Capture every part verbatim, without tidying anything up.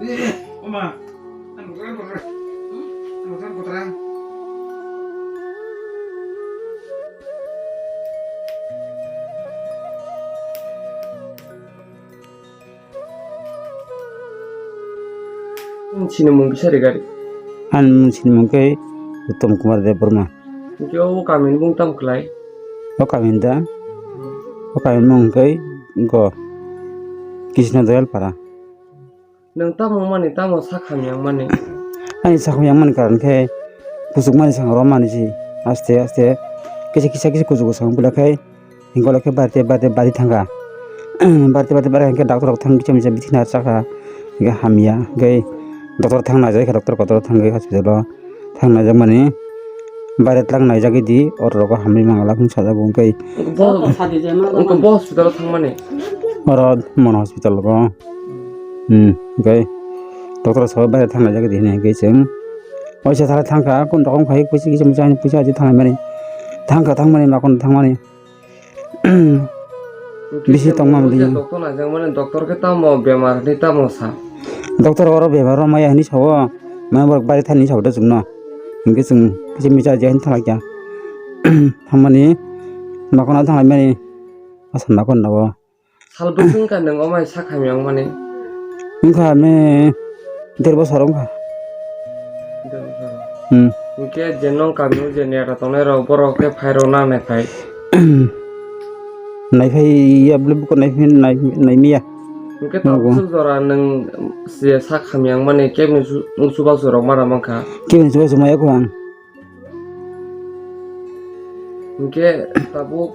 Oma, ang kotor kotor. Ang kotor kotor. Ang sinimung kisa rigari. Ang sinimung khe Uttom Kumar Debbarma. Hwnkhe o kami ni mung tamo khlai? O kami da? O kami mung khe go Krishna Doyal Para. Nwng tamo mani, tamo sak hamya wngmani? Ani sak hamya wngmani karon khe kuchukmani saka romani si aste aste kisa kisa kisa kuchugo saka bwlai khai hingke ulo khe barite barite bari thangkha. Barite barite bari hingke doctor rok thang kisa misa bithi nai saka hingke hamya hingke doctor thang naijak kha doctor kotor thangwi hospital o. Thang naijakmani baire twlang naijagwi di, oro rogo hamwi mangala hwnwi sajago, hwnkhe. Bo, wngkha bo hospital o thangmani? Oro Mon hospital rogo. Hmm, hwnkhe doctor sabo baire thang naijagwi di hwnwi hwnkhe chwng waisa sara thangkha, kunu rokong khai puisa kisa muisa ani puisa aji thangmani. Thangkha thangmani, makon thangmani. Bisi tongma mudi. Doctor naijakmani, doctor khe tamo bemar hinwi tamo sa? Doctor oro bemar rok maya hinwi sao, mane borok bari thani sao da chwngno. Hinkhe chwng kisa misa aji hinwi thanglaikha. Thangmani makona thanglaimani, asa makon nogo. Sal bwswk wngkha nwng omai sak hamya wngmani? Wngkha me der bosor wngkha. Der bosor? Hmm. Hwnkhe je nwng kamio je neta tongnai rok borok khe phai rok nang nai phai? Naiphai ya bwlwi buko naiphai nai-, naimiya. Hwnkhe tabuk swk jora nwng je sak hamya wngmani kebini chu-, chubachu rok mara mankha? Kebini chubachu maya kho ang. Hwnkhe tabuk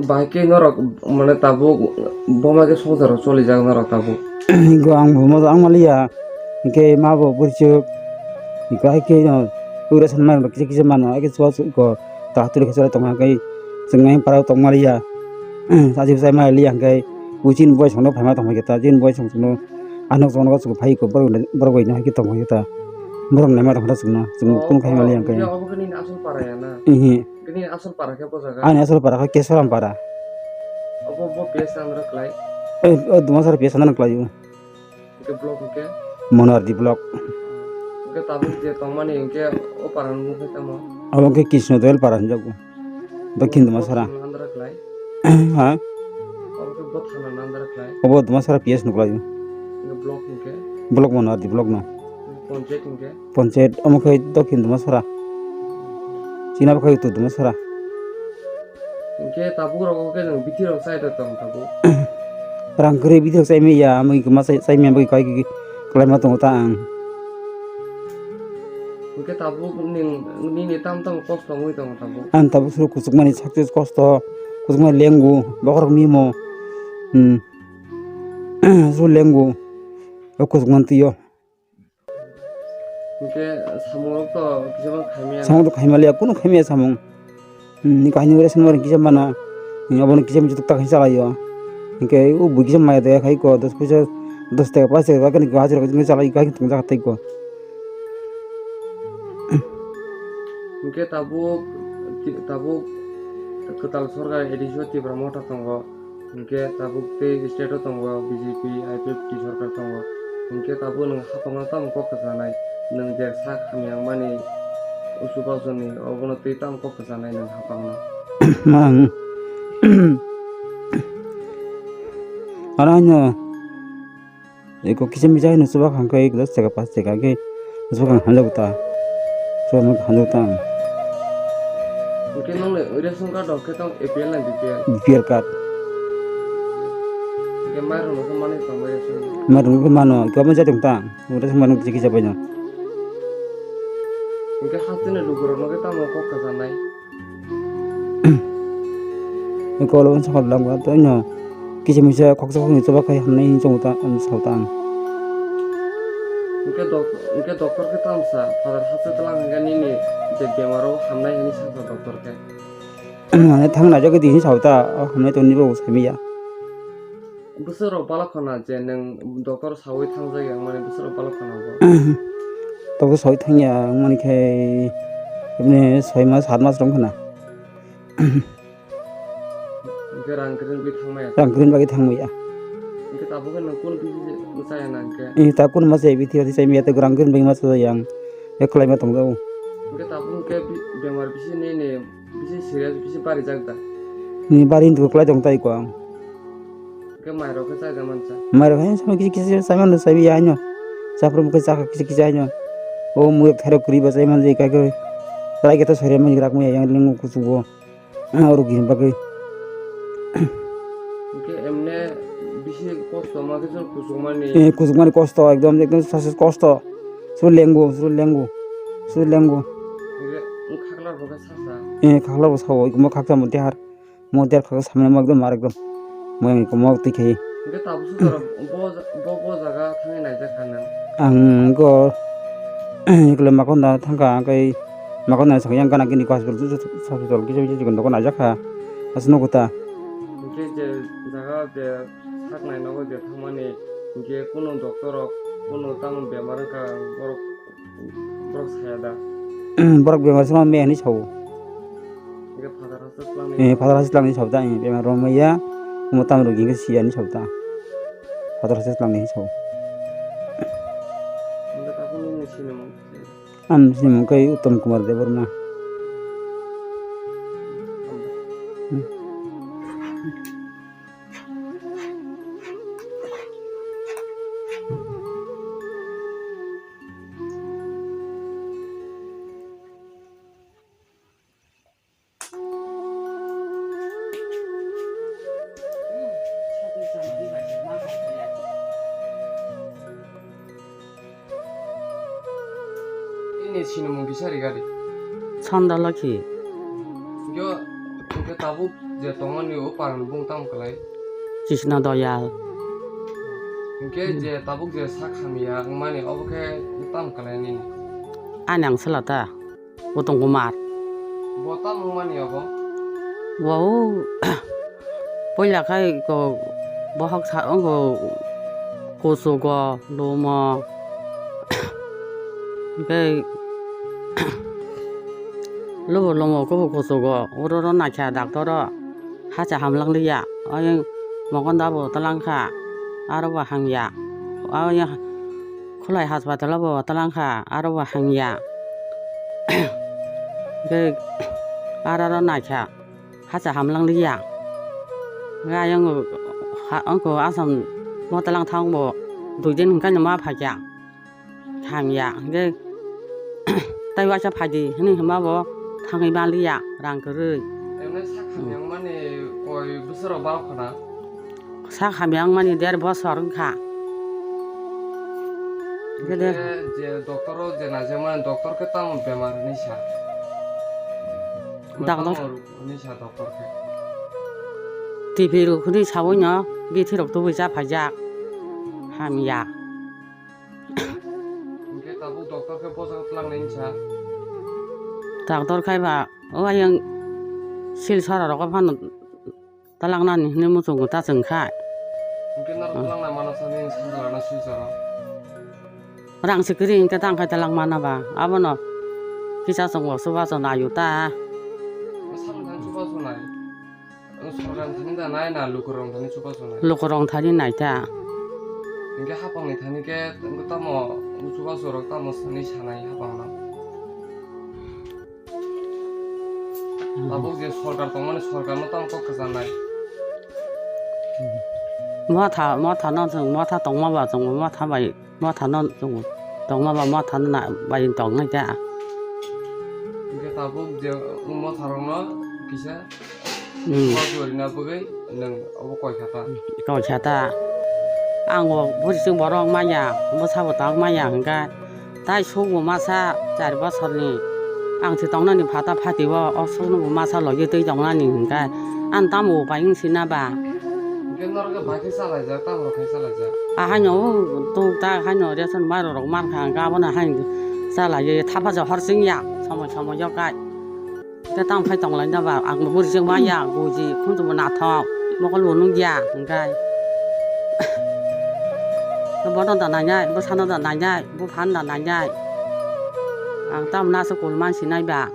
bahai khe norok mane tabuk boma khe songsaro cholijak norok tabuk. Go ang buma ang maliya. Hwnkhe ma bo bwswk. Hwnkhe hai khe no ura san mano kisa kisa mano hai khe chubachu go ta tuli khe chwrai tongma hwnkhe chwng ayang parao tongma liya. Sajwk chai maliya hwnkhe. Bo chini boys rokno phaima tongphai khe ta, chini boys rok chwngno, ah, nok chwngno chwng phai kho, borok, borok bai no hai khe tongphai khe ta, borok naima tongphai ta chwngno, chwng kunu khai maliya hwnkhe. Obo khe nini asol para ya na? Ihi. Nini asol para khe bo jaga? Ani asol para khe Kesoram para. Obo bo P S andro klai? Eh, o Dumasara P S andro klai o. Hwnkhe block hwnkhe? Monardi block. Hwnkhe tabuk je tongmani hwnkhe o para ni mung khe tamo? Abo khe Krishna Doyal para hinjago. Dokhin Dumasara. Andhra khlai? Ha? Abo khe bo thana na andhra khlai? Obo Dumasara P S ni khlai. Block hwnkhe? Block mano, Adi block no. Panchayat hwnkhe? Panchayat, omo khe Dokhin Dumasara. Chini abo khe Uttor Dumasara. Hwnkhe tabuk rogo khe nwng bithi rok chai da tong tabuk? Rang kwrwi bithi rok chai manya, amwi kwma chai, chai manya bagwi kai kwlaima tongo ta ang. Hwnkhe tabuk nwng nini tamo tamo kosto wngwi tongo tabuk? Ang tabuk suru kuchukmani sakhe kosto, kuchukmani lengo, bokhorok mimo, hmm, suru lengo, o kuchukmani twi o. Hwnkhe samung rok to kisa bo khaimaya? Samung to khaimaliya, kunu khaimaya samung. Hmm, ni kainwi ration mani kisa mano. Ni obono kisa misa tuktak khe chalaio. Hinkhe o bui kisa maya de khai ko dos puisa, dos taka, paanch taka khe ni hajira khe chalaio, khai tongjak tei ko. Hinkhe tabuk, tabuk kwtal sorkar A D C o Tipra Motha tongo. Hinkhe tabuk tei state o tongo B J P, I P F T sorkar tongo. Hinkhe tabuk nwng hapangno tamo kok kwchanai? Nwng je sak hamya wngmani usu bausuni obono tei tamo kok kwchanai nwng hapangno? Ang ano haino eko kisa misa haino chuba kha hwnkhe dos taka paanch taka khe chuba kha hamjak ta. Chuba kha hamjak ta ang. Hwnkhe nokni ration card rok khe tamo A P L na B P L? B P L card. Hwnkhe mairung no khe manwi tongbai ration? Mairung no khe mano, kebo jai tong ta. Ura se mano kisa kisa bai no. Hwnkhe hasteni lukurok no khe tamo kok kwchanai? Kolo sakha lang ba to no kisa misa khoksa khokni chuba khai hamnai hinwi chong ta, ang sa ta ang. Hwnkhe dok-, hwnkhe doctor khe tamo sa, Father haste tlang hwnkhe nini je bemaro hamnai hinwi sakha doctor khe? Mane thang naijagwi di hinwi sa ta, o hamnai tongni bo saimanya. Bwswk rok balok khna je nwng doctor sawi thangjak ya, mane bwswk rok balok khna bo? Doctor sawi thangya wngmani khe bini soi mas, sat mas rok khna. Hwnkhe rang kwrwngwi thangmaya? Rang kwrwngni bagwi thangmaya. Hwnkhe tabuk khe nwng kunu bisi chaya na hwnkhe? Eh, ta kunu ma chaya bithi, bithi chaya ya, tei gwrang gwrang bai ma chaya yang. Ekhwlai ma tong jago. Hwnkhe tabuk hwnkhe bi-, bemar bisi nini, bisi serious, bisi barijak da? Ni bari hindu kwlai tong tai ko ang. Hwnkhe mairok khe chaya mansa? Mairok he sama kisi kisi chaya mano, chaya ya ano. Chaprum khe chakha kisi kisi ano. O mui thairok kwrwi ba chaya man jai kha khe. Trai khe to sori man rak mui yang lingo kuchugo. Ah, oro gini bagwi. Hwnkhe emne bisi kosto ma khe chwng kuchukmani. Eh, kuchukmani kosto, ekdom, ekdom sase kosto. Su lengu, su lengu, su lengu. Hwnkhe wng khaklar bo khe sasa. Eh, khaklar bo sao, mo khaksa mo tihar. Mo der khaksa samne mo ekdom mar ekdom. Mo yang ko mo twi khai. Hwnkhe tabuk sudara bo, bo, bo jaga thangwi naijak kha nang? Ang go, ekle makon da thangkha, ang kai makon da sakya gana gini ko hospital, hospital kisa kisa chikon dokon naijak kha. Asno kota. Hwnkhe je jaga je sak nai nogo je thangmani, hwnkhe kunu doctor rok, kunu tamo bemar wngkha, borok, borok saya da? Borok bemar se ma me hinwi sao. Hwnkhe phatar haste twlang ni. Eh, phatar haste twlang ni sao ta, eh, bemar rok maya, omo tamo rok hwnkhe siya ni sao ta. Phatar haste twlang ni sao. Hwnkhe tabuk nini sinimung? Ang sinimung khe Uttom Kumar Debbarma. Ini sinimung kisa rigadi. Chanda Lakhi. Yo, hwnkhe tabuk je tongmani o parani bung tamo kwlai? Krishna Doyal. Hwnkhe je tabuk je sak hamya wngmani obo khe tamo kwlai nini? Ani ang sela ta. Uttom Kumar. Bo tamo wngmani abo? Bo o puila khai ko bohok sa wngo kuchugo lumo. Hwnkhe lubo lumo kubo kuchugo oro oro naikha doctor o. Hacha hamlang liya, ayang mokonda bo talang kha, aro bo hangya. Ayang khulai haspatal o bo talang kha, aro bo hangya. Tei aro aro naikha, hacha hamlang liya. Ayang ha, ongko asam mo talang thang bo dui din hwnkhe no ma phaikha. Hamya hwnkhe tei waisa phaidi hwnwi hwnma bo thangwi manliya rang kwrwi. Emne sak hamya wngmani koi bwswk rok barokha na? Sak hamya wngmani der bosor wngkha. Hwnkhe de- Hwnkhe je doctor o je naijakmani doctor khe tamo bemar hinwi sa? Doctor- Tamo rok hinwi sa doctor khe? T B rok hinwi sawi no bithi rok tubui cha phaijak hamya. Hwnkhe tabuk doctor khe bwswk twlangnai wngsa? Doctor khai ba o ayang Silchar rok phano twlangnani hinwi muchungo ta chwng khai. Hwnkhe norok twlangnai mano sani Silchar rok? Rang se kwrwi hwnkhe tang khai twlang mana ba abono kisa chwngbo chubachu naio ta. Samung thani chubachu nai. Sorkar thani da nai na lukurok thani chubachu nai? Lukurok thani nai ta. Hwnkhe hapangni thani khe tamo chubachu rok tamo sanai sanai hapangno. Tabuk je sorkar tongmani sorkarno tamo kok kwchanai. Motha, mothano chwng motha tongma ba chwng motha bai. Mothano chwng tongma ba mothano na bai tongnai ta. Hwnkhe tabuk je motharokno kisa Hmm. Kok rina bagwi nwng obo koi kha ta? Koi kha ta. Ang o bwrwi chwng borok manya, bwsa bo tok manya hwnkhe tai suk bo masa char bosorni. Ang se tongnani phata phati o, o sukno bo masa logi twi tongnani hwnkhe ang tamo upai wng sina ba? Hwnkhe norok khe bai khe chalaijak, tamo rok khe chalaijak? Ahaino o tuk tak haino ration mairok rok mankha, hwnkhe abono haino chalaiwi thapa ja hor chwngya, somoi somoi yokai. Khe tamo phai tonglaina ba, ang bo bwrwi chwng manya, buji, khunju bo nathok, mokol bo nukya, hwnkhe. Bono da nainai, bwsano da nainai, buphano da nainai. Ang tamo naso kul mansinai ba.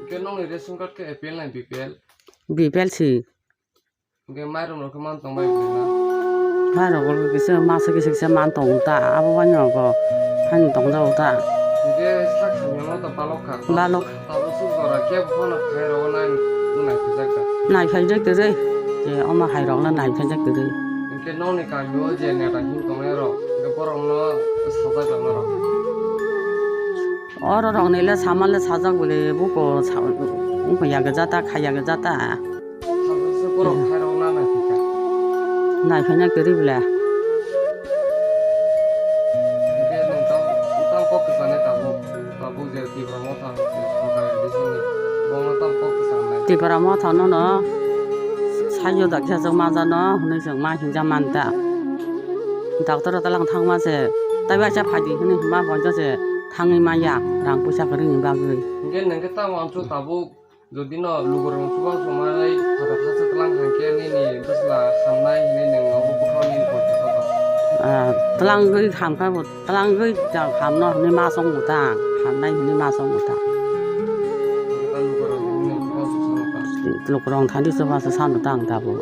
Hwnkhe nokni ration card khe A P L na B P L? B P L si. Hwnkhe mairum rok khe man tong bai bwlai na? Hai rok kisa masa kisa kisa man tong ta, abo bai no go hani tong jago ta. Hingke sak hamya ma to balok kha. Balok. Tabuk suk jora kebo phano phai rw nai, nai phai jak ta. Nai phai jak ta re. Je omo hai rok no nai phai jak ta re. Hingke nokni kami o je neta hin tongnai rok, hingke borok no sajak rok no rok. Oro rok ni le sama le sajak bole buko sa-, buko yaga jata, kha yaga jata. Tabuk se borok khairok na nai phai kha. Nai phai na kwrwi bwle. Hingke nwng tam, tam kok kwchanai tabuk, tabuk je Tipra Motha ni sorkar ni bisingni, bono tam kok kwchanai. Tipra Motha no no sayo da khe jok ma jano hwnwi jok ma hinja man ta. Doctor o talang thangma se, tai bai cha phai di hwnwi hwnma bo je thangwi ma ya, rang puisa kwrwi ni bagwi. Hingke nwng khe tamo amchu tabuk Jodi no lukurok no chubachu mai phatar hachwk tlang hwnkhe nini bwsla hamnai hwnwi nwng abo bwkhao nini poito joto. Ah, twlangwi hamkha bo, twlangwi jang hamno hwnwi ma chwng mwtang, hamnai hwnwi ma chwng mwtang. Lukurok nini chubachu chwng mwtang. Lukurok thani chubachu chwng mwtang tabuk.